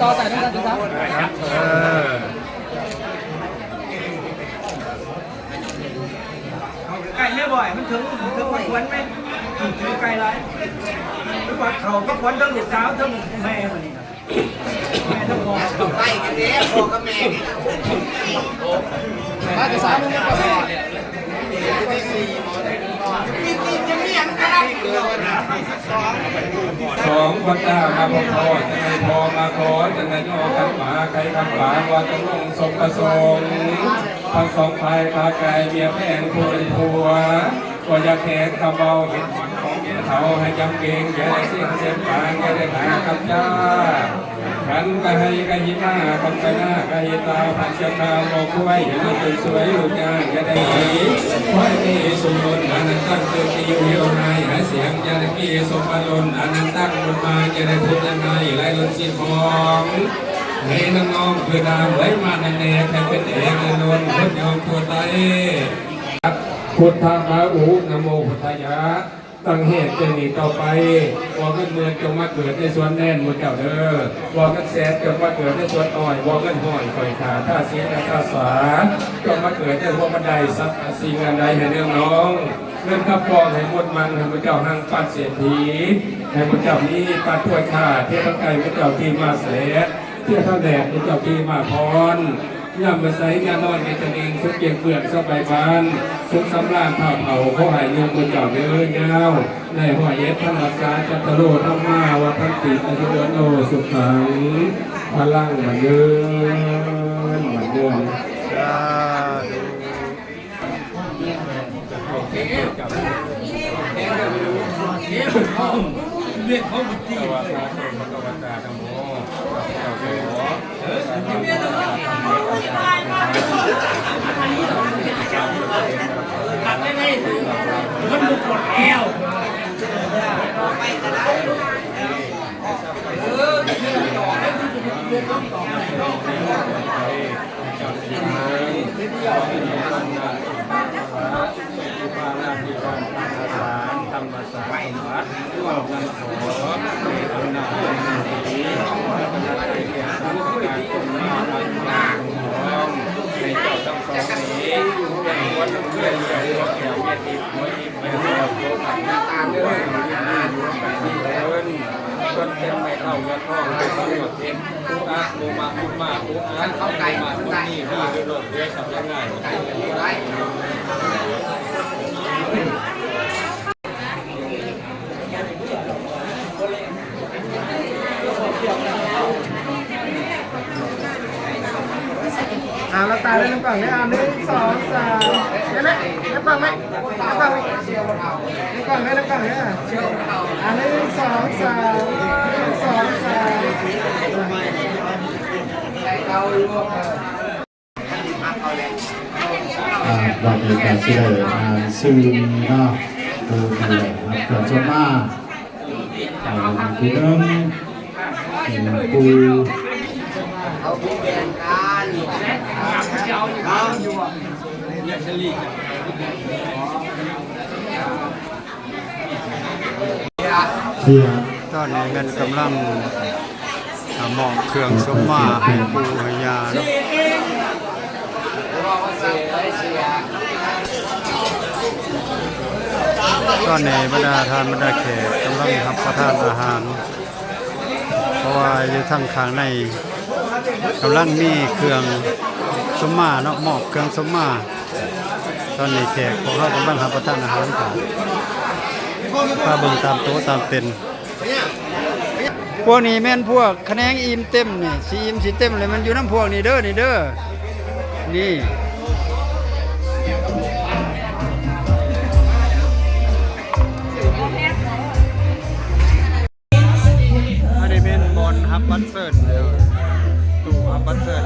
ຕໍ່ໃສ່ນຳກັນຊະ. ເອີ ໃກ້ແມ່ບ່ອຍ ມັນເຖິງ ເຖິງມັນຄວນແມ່ ເຖິງໄກຫຼາຍ ຄືວ່າເຂົາກໍຄວນທັງລູກສາວ ທັງແມ່ມື້ນີ້ນະ ແມ່ທັງພໍ່ ໄລ່ກັນແດ່ ພໍ່ກັບແມ່ນີ້ນະ. ມາແຕ່ສາຍ ສອງພັນຕາມາພໍພໍ ຈັ່ງໃຫ້ພໍ່ມາຂໍ ຈັ່ງໃຫ້ຍໍກັນມາໄຂຄຳບາງວ່າຕົກລົງສົມປະສົງ ທັງສອງຝ່າຍຂ້າກາຍເມຍແພງຜູ້ເປັນຜົວ ບໍ່ຢາກແຂງຄຳເວົ້າເຫດຜົນຂອງແມ່ເຖົ້າ ໃຫ້ຈຳເກງ ຢ່າໄດ້ເສັງເສຍປາກ ຢ່າໄດ້ຫາກັບຈ້າ ຄັນກະໄຮ່ກະຫິມາ ຄັນກະນາກະຫິຕາ ພັນສຽວຂາວງອກຄວາຍ ໃຫ້ມາເປັນສວຍລູກຈ້າ ຢ່າໄດ້ໄຫ ຂໍໃຫ້ມີສົມບຸນ ອັນນັ້ນຕັ້ງເກີດມີຢູ່ຢູ່ໃນຫາສຽງ ຢ່າໄດ້ມີສົມບັດລົ້ນ ອັນນັ້ນຕັ້ງບຸນມາ ຢ່າໄດ້ທຸກຢ່າໄດ້ໄຫຼລົ້ນສິ່ງຂອງ ໃຫ້ນ້ອງໆຄືນ້ຳໄຫຼມານັ້ນແດ່ ໃຫ້ເປັນແອງອານົນ ຄົນຍອມທົ່ວໄຕ ພຸດທະມາອຸ ນະໂມພຸດທາຍະ. ຕັ້ງແຮງແຕ່ນີ້ຕໍ່ໄປ ບໍ່ເງິນໝື່ນຈົ່ງມາເກີດໃນສວນແດນໝູ່ເຈົ້າເດີ ບໍ່ເງິນແສນຈົ່ງມາເກີດໃນສວນອ້ອຍ ບໍ່ເງິນຮ້ອຍຂ້ອຍຂ້າ ທ່າສີນະທ່າສາ ຈົ່ງມາເກີດໃນຫົວບັນໄດ ສັບພະສິ່ງອັນໃດໃຫ້ເລື່ອງນອງ ເງິນຄຳປອງໃຫ້ໝົດມັນ ໃຫ້ໝູ່ເຈົ້າຮັ່ງປານເສດຖີ ໃຫ້ໝູ່ເຈົ້າມີປານພວຍຂ້າ ເທວະໄກໝູ່ເຈົ້າທີ່ມາແສດ ເທວະແດດໝູ່ເຈົ້າທີ່ມາພອນ ຍາມມາໃສຍາມນອນມີຕະນິງ ສຸກກຽງເກືອນສະບາຍບ້ານ ສຸກສຳລານພາເຜົາ ຂໍໃຫ້ຍາມໝູ່ເຈົ້າເດີຍາວ ໄດ້ຮ້ອຍເອັດພັນລັກສາ ຈັດຕະໂລທຳມາວັດທັນຕິ ອາຍຸວັນໂນ ສຸຂັງ ພະລັງ ໝັ້ນຍືນ ໝັ້ນຍືນ. ສາທຸ. ອ່າ ຫຼັບຕາເດີ ໜຶ່ງກ້ອງເດີ ອ່າ ໜຶ່ງ ສອງ ສາມ ເດີນະ ໜຶ່ງກ້ອງໄວ້ ໜຶ່ງກ້ອງໄວ້ ໜຶ່ງກ້ອງເດີ ໜຶ່ງກ້ອງເດີ ອ່າ ໜຶ່ງ ສອງ ສາມ ໜຶ່ງ ສອງ ສາມ. ອ່າ ບາດນີ້ກະຊິໄດ້ອ່ານຊື່ເນາະ ຜູ້ທີ່ໄດ້ຮັບການຊົມມາ ອ່າ ຜູ້ໜຶ່ງ ເປັນຜູ້ ຕອນນີ້ແມ່ນກຳລັງ ອ່າ ມອບເຄື່ອງສົມມາໃຫ້ປູ່ໃຫ້ຍ່າເນາະ. ຕອນນີ້ບັນດາທ່ານບັນດາແຂກກຳລັງຮັບປະທານອາຫານ ເພາະວ່າຢູ່ທາງຂ້າງໃນກຳລັງມີເຄື່ອງສົມມາເນາະ ມອບເຄື່ອງສົມມາ. ຕອນນີ້ແຂກຂອງເຮົາກຳລັງຮັບປະທານອາຫານ ພາເບິ່ງຕາມໂຕະຕາມເຕັນ. ພວກນີ້ແມ່ນພວກຂະແໜງອີ່ມເຕັມນີ້ ຊິອີ່ມຊິເຕັມເລີຍ ມັນຢູ່ນຳພວກນີ້ເດີ ນີ້ເດີ ນີ້. ອັນນີ້ແມ່ນບ່ອນຮັບບັດເຊີນ ຕູ້ຮັບບັດເຊີນ.